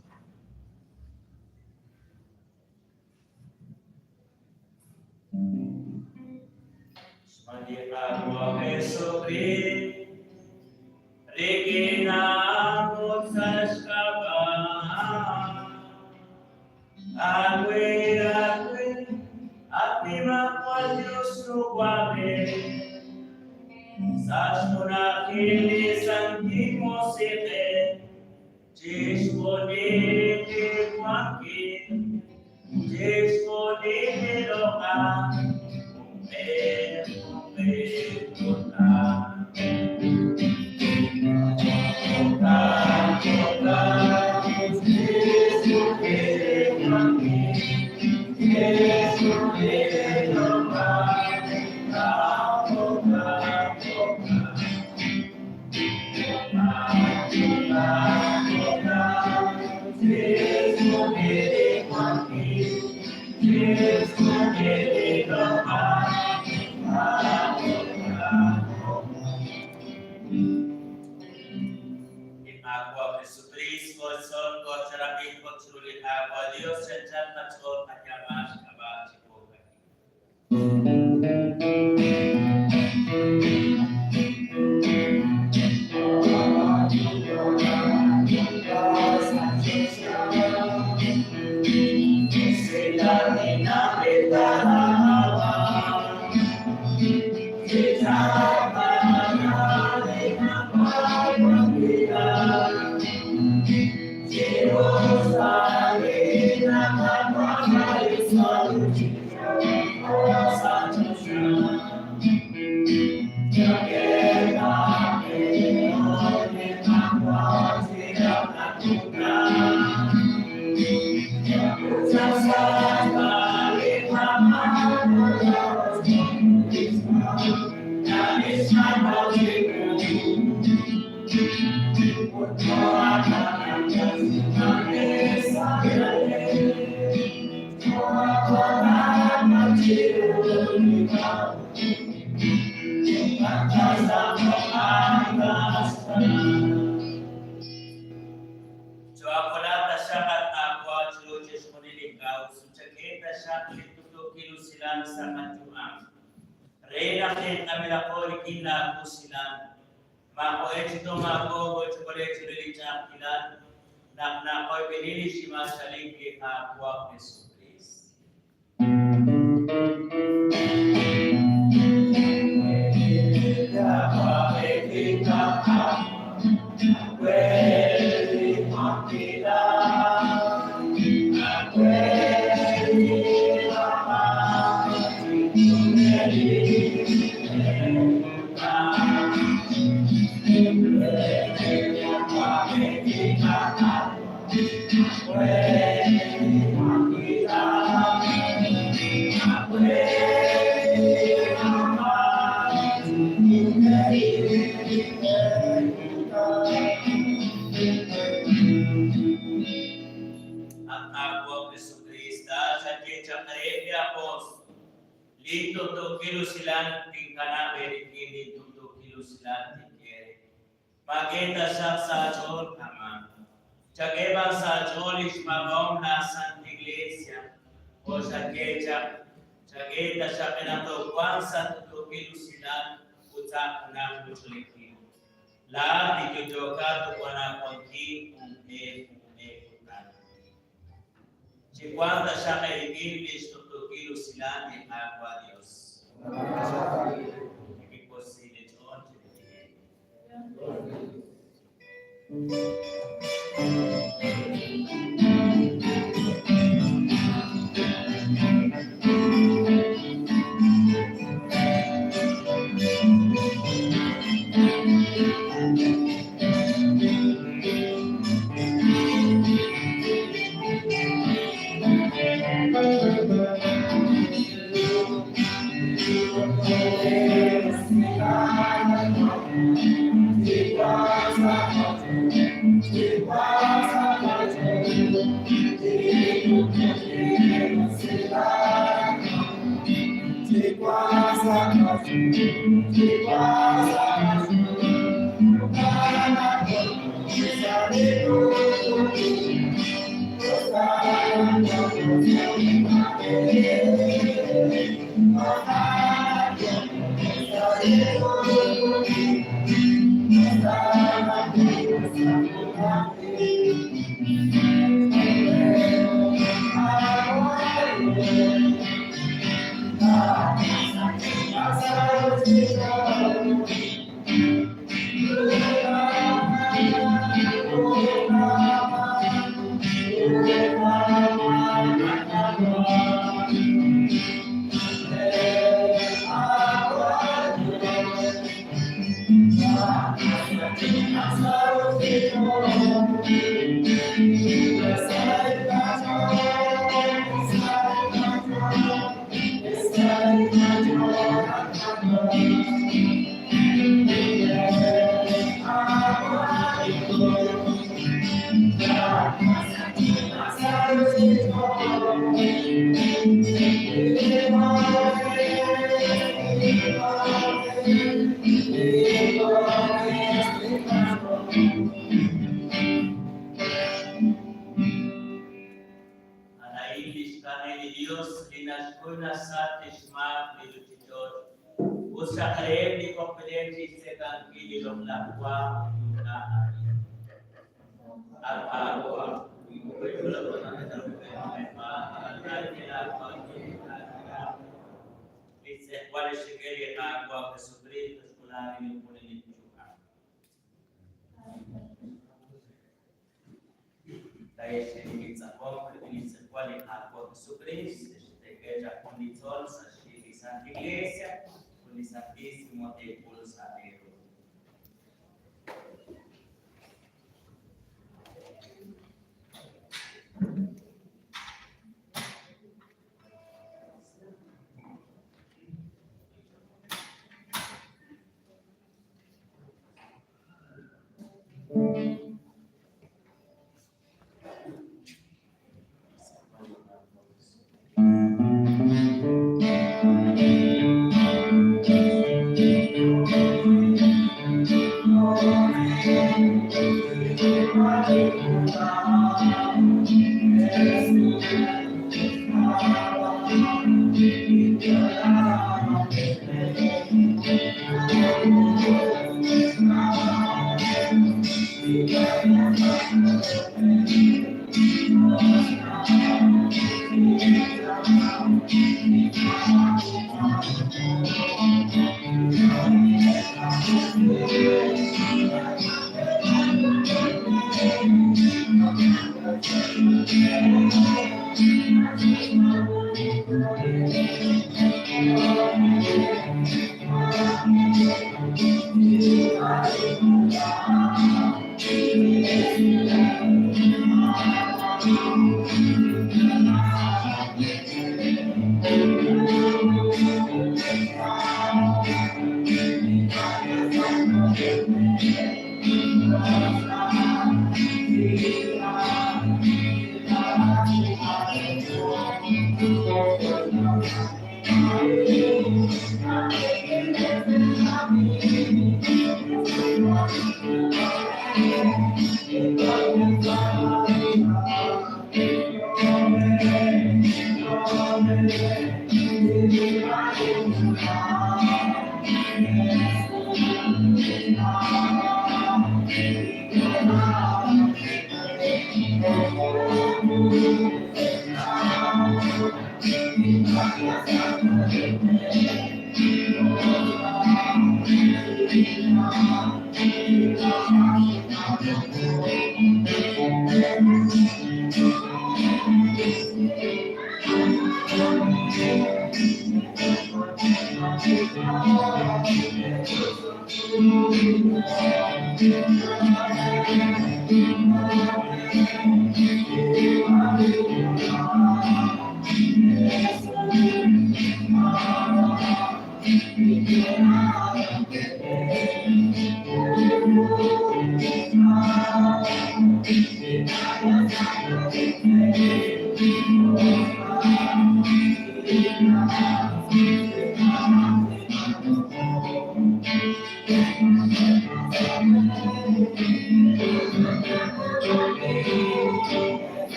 Xb'aan li Qaawa' Jesukriist, rik'in a'an ut sa' xk'ab'a' Awe, awe, at Nimajwal Yos Yuwa'b'ej, sa' xjunajil li Santil Musiq'ej, chixjunil li wankil, chixjunil li loq'al, junq'e junq'e kutan. Li Qaawa' Jesukriist kooxtzol, kooxchaq'rab'i jo' chiru li Qaawa' Dios chi anchal qach'ool qayaab'a xk'ab'a' chi jo'ka'in. Cho'akolaq taxaq, at Qaawa', chiru chixjunil li kaus ut chak'e taxaq li tuqtuukil usilal sa' qayu'am, re naq tenq'anb'ilaqo rik'in laawusilal. Maajo'e chi tomaako koch'okole chiru li ch'a'ajkilal naq naqoyb'eni li xnimal xchalik li Qaawa' Jesukriist. Qaawa' Jesukriist, laa'at xaye chaq reheb' li apóstol, Lintuqtuukil usilal tinkanab' eerik'in, lintuqtuukil usilal tink'e eere. Maak'e taxaq sa' aach'ool qamaak. Chak'e b'an sa' aach'ool li xpaab'ahom laa Sant Iglesia, jo' xaye chaq, chak'e taxaq re naq toowanq sa' tuqtuukil usilal ut sa' junaj ruch'olejil. Laa'at li yo'yookat ut wan aawankil junq'e junq'e kutan. Chiwanq taxaq eerik'in lix tuqtuukil usilal li Qaawa' Dios. Nekewosi lee ch'ool cherib'il eerib'. A'an lix Karneer li Dios li naxkuy naxsach lix maak li ruchich'och', ut xaq reheb' li b'oqb'ileb' chixtzekankil li loq'laj wa ut li uk'a' a'in. At Qaawa', Li tz'ejwal li xik'e li Qaawa' Jesukristo xk'ulani li junelik yu'am. Laa'ex li neke'tz'aqonk rik'in li xtz'ejwal li Qaawa' Jesukriist, texteek'e chaq jun li tzol sa' xyi li Santa Iglesia ut li Santísimo teek'ul sa' leeru.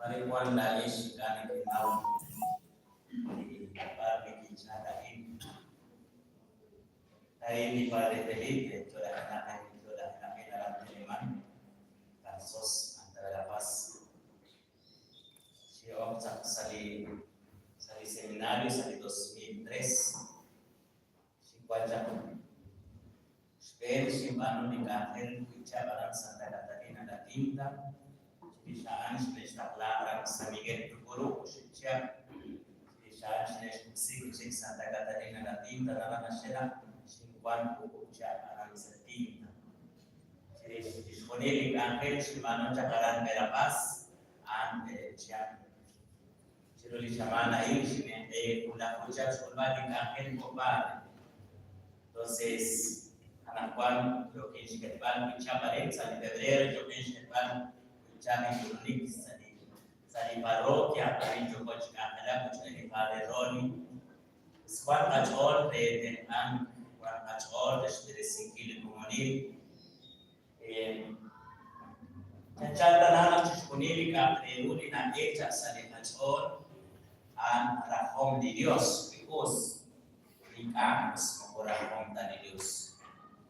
Mare wan laa'ex ink'a' nekenaw li b'ar nekinchal a'in. A'in li Padre Felipe, yo'lajenaq aran Teleman, Sos, Alta La Paz. Xin'ok chaq sa' li seminario sa' li 2003. Xinwan chaq xb'een xinb'aanu li k'anjel wiib' aran Santa Catarina La Tinta. Chirix a'an xine'xtaqla aran San Miguel Tucurú oxib' chihab'. Chirix a'an xine'xkub'si wi'chik Santa Catarina La Tinta naraj naxye naq xinwan wuqub' chihab' aran sa' Tinta. Chirix chixjunil li k'anjel xinb'aanu chaq aran Verapaz a'an b'eleeb' chihab'. Chiru li xamaan a'in xine'wulaju chaq xk'ulb'al li k'anjel jo' padre. Entonces, Anaqwan yookin xketb'al wiib' chihab' arin sa' li febrero yookin xketb'al wiib' chihab' ink'ulunik sa' li sa' li parroquia arin yooko chi k'anjelak rochb'een li Padre Ronnie. Wan qach'ool re tenq'ank, wan qach'ool re xb'eresinkil li komonil. Chanchan tana naq chixjunil li k'a'aq re ru li na'el chaq sa' li qach'ool a'an rajom li Dios, wi us, wi ink'a' us moko rajom ta li Dios.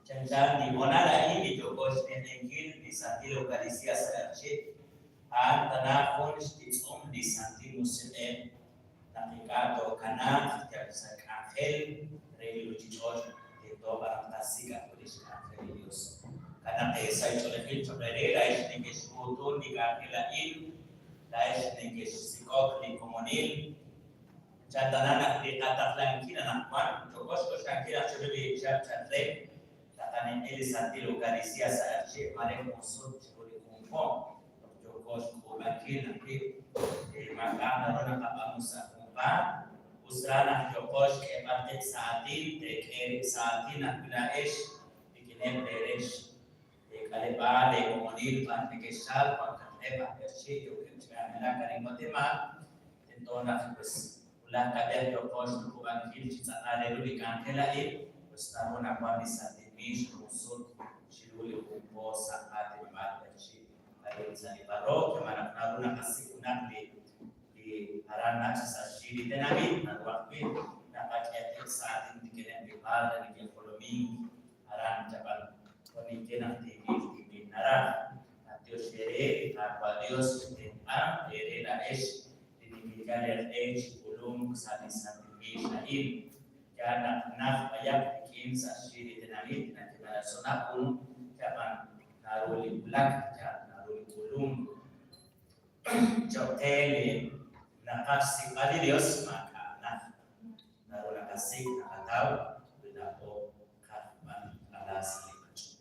Chanchan li hoonal a'in li yooko xtenq'ankil li Santil Eucaristía sa' Q'eqchi', a'an tana jun xtitz'om li Santil Musiq'ej naq ink'a' tookanaaq yal sa' k'anjel re li ruchich'och', tento b'an naq tqasik' ajwi' lix k'anjel li Dios. Jo'kan naq sa' ch'oolejil choq' eere, laa'ex nekexk'uutun li k'anjel a'in, laa'ex nekexsik'ok li komonil. Chan tana naq li qataqlankil anaqwan, yooko xk'oxlankil naq chiru li chihab' chalk re, taqaninq'i li Santil Eucaristía sa' Q'eqchi' mare jun sut chiru li jun po. Toj yooko xk'uub'ankil naq qib' maak'a' naru naqab'aanu sa' junpaat, us raj naq yooqo xk'eeb'al qib' sa' aatin, teek'e eerib' sa' aatin ajwi' laa'ex rik'ineb' leerech leek'aleb'aal, leekomonil b'ar nekexchalk, wankatqeb' aj q'eqchi' yookeb' chi k'anjelak arin Watemaal, tento naq pues wulaj kab'ej yooqo xtuqub'ankil chi tz'aqal re ru li k'anjel a'in, pues naru nawank li Santil Miix jun sut chiru li jun po sa' aatinob'aal q'eqchi' arin sa' li parroquia malaj naru naqasik' junaq li li aran nach' sa' xyi li tenamit, naru ajwi' naqak'e qib' sa' aatin rik'ineb' li padre neke'jolomink aran yab'al jo' ninye naq tiikil tiikil naraj. B'antiox eere li Qaawa' Dios xtenq'ank eere laa'ex li nekeyal eeq'e chi k'ulunk sa' li santil miix a'in. Yaal naq najt b'ayaq rik'in sa' xyi li tenamit nayeeman la zona uno, yab'an naru li wulak, yaal naru li k'ulunk. Choq' qe li naqaj xsik'b'al li Dios maak'a' najt. Naru naqasik' naqataw wi laa'o qaj b'an ala sa' li qach'ool.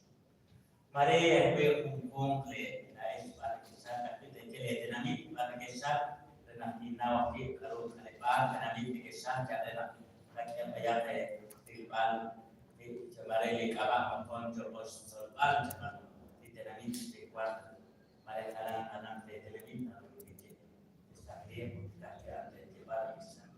Mare ajwi' junjunq lee laa'ex b'ar nekexchalk ajwi' teek'e lee tenamit b'ar nekexchalk re naq tinnaw ajwi' k'a'ru k'aleb'aal tenamit nekexchalk yal re naq tqak'e b'ayaq rilb'al qib' che mare li k'ab'a' moqon yooqo xtzolb'al chab'an li tenamit te'wanq mare jalan jalanq lee tenamit naru nekeye textaqliiq ut ka'ajwi' teeyeb'al nekexchalk.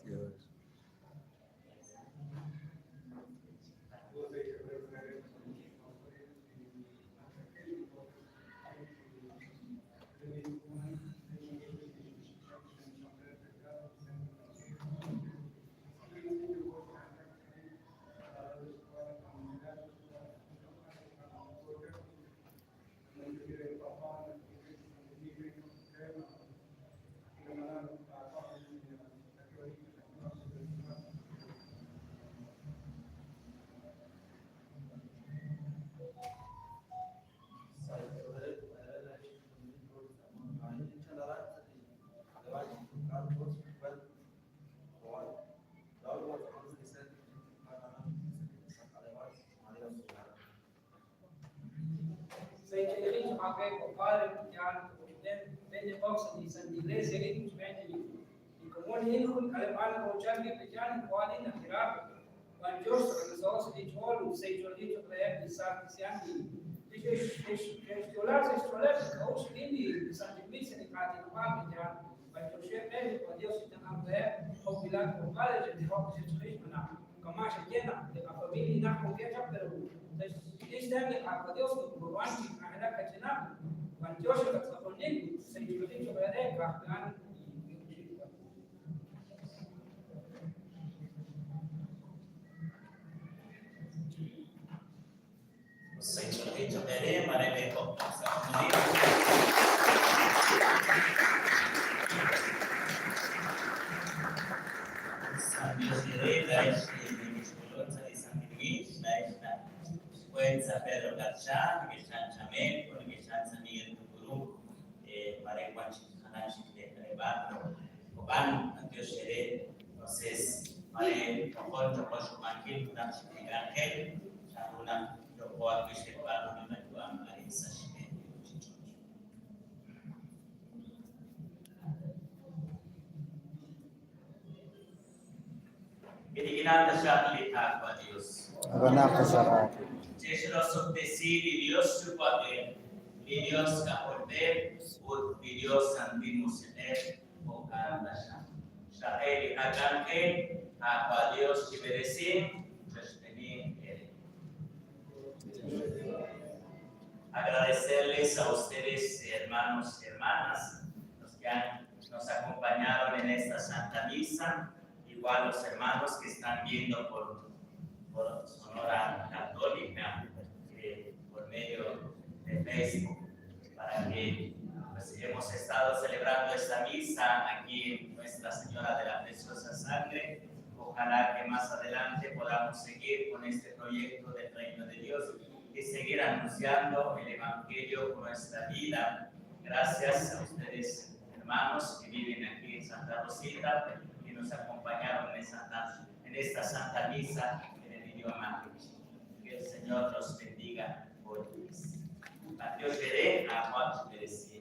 Dios. Agradecerles a ustedes, hermanos y hermanas, los que nos acompañaron en esta Santa Misa, igual los hermanos que están viendo por Sonora Católica, por medio de Facebook, para que pues, hemos estado celebrando esta misa aquí en Nuestra Señora de la Preciosa Sangre. Ojalá que más adelante podamos seguir con este proyecto del Reino de Dios y seguir anunciando el Evangelio con nuestra vida. Gracias a ustedes, hermanos, que viven aquí en Santa Rosita, que nos acompañaron en esta Santa Misa en el idioma. Que el Señor los bendiga hoy. Dios le dé a Juan Pérez.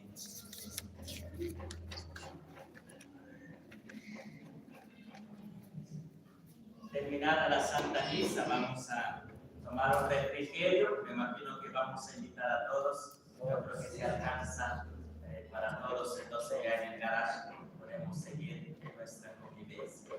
Terminada la Santa Misa, vamos a tomar un refrigerio. Me imagino que vamos a invitar a todos. Yo creo que se alcanza para todos. Entonces ya en el garage podemos seguir nuestra convivencia.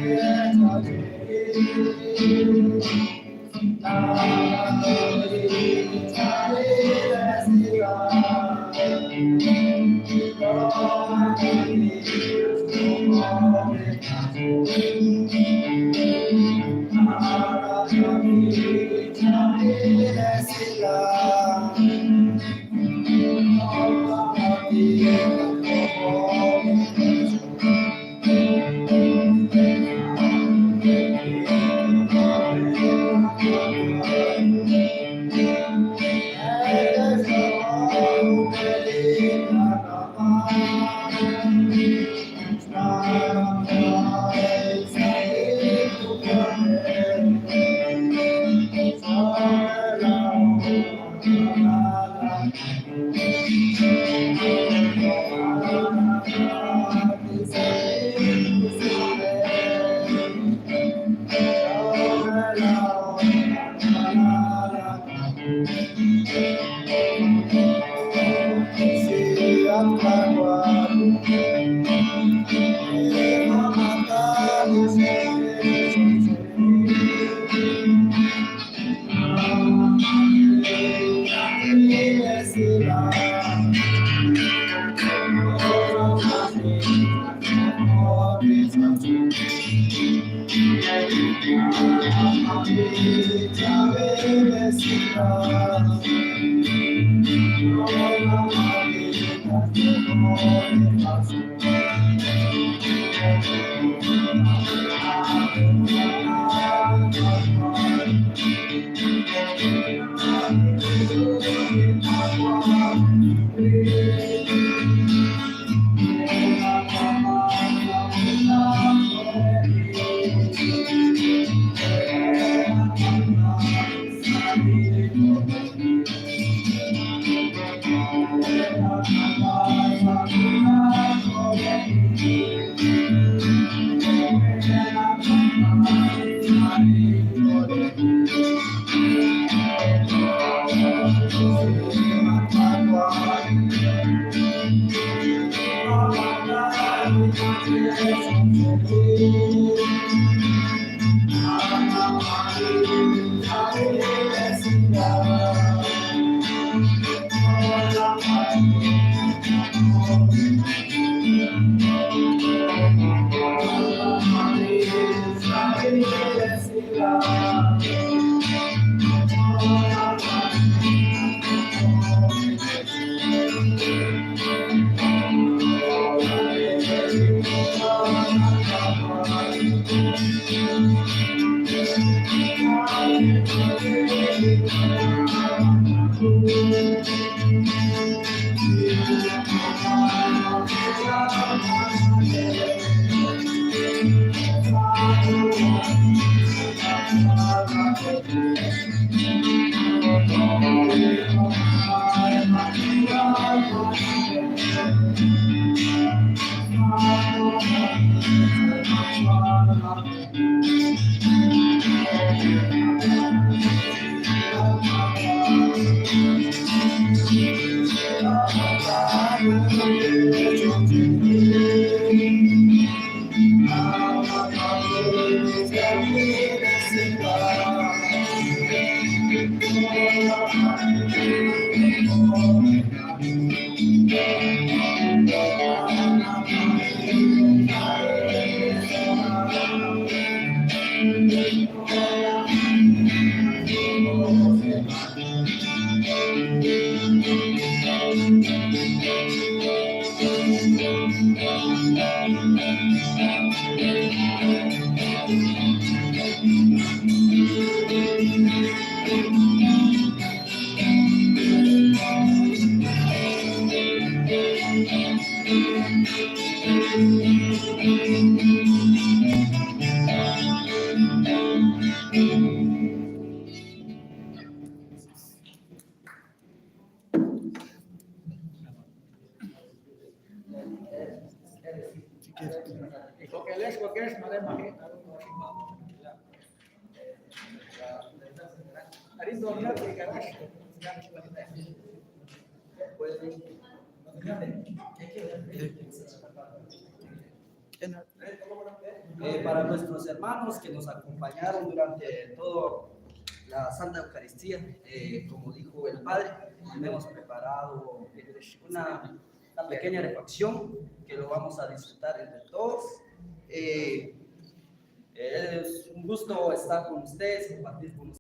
Yeah. Para nuestros hermanos que nos acompañaron durante toda la Santa Eucaristía, como dijo el Padre, hemos preparado el Una pequeña refacción que lo vamos a disfrutar entre todos. Es un gusto estar con ustedes, compartir con ustedes.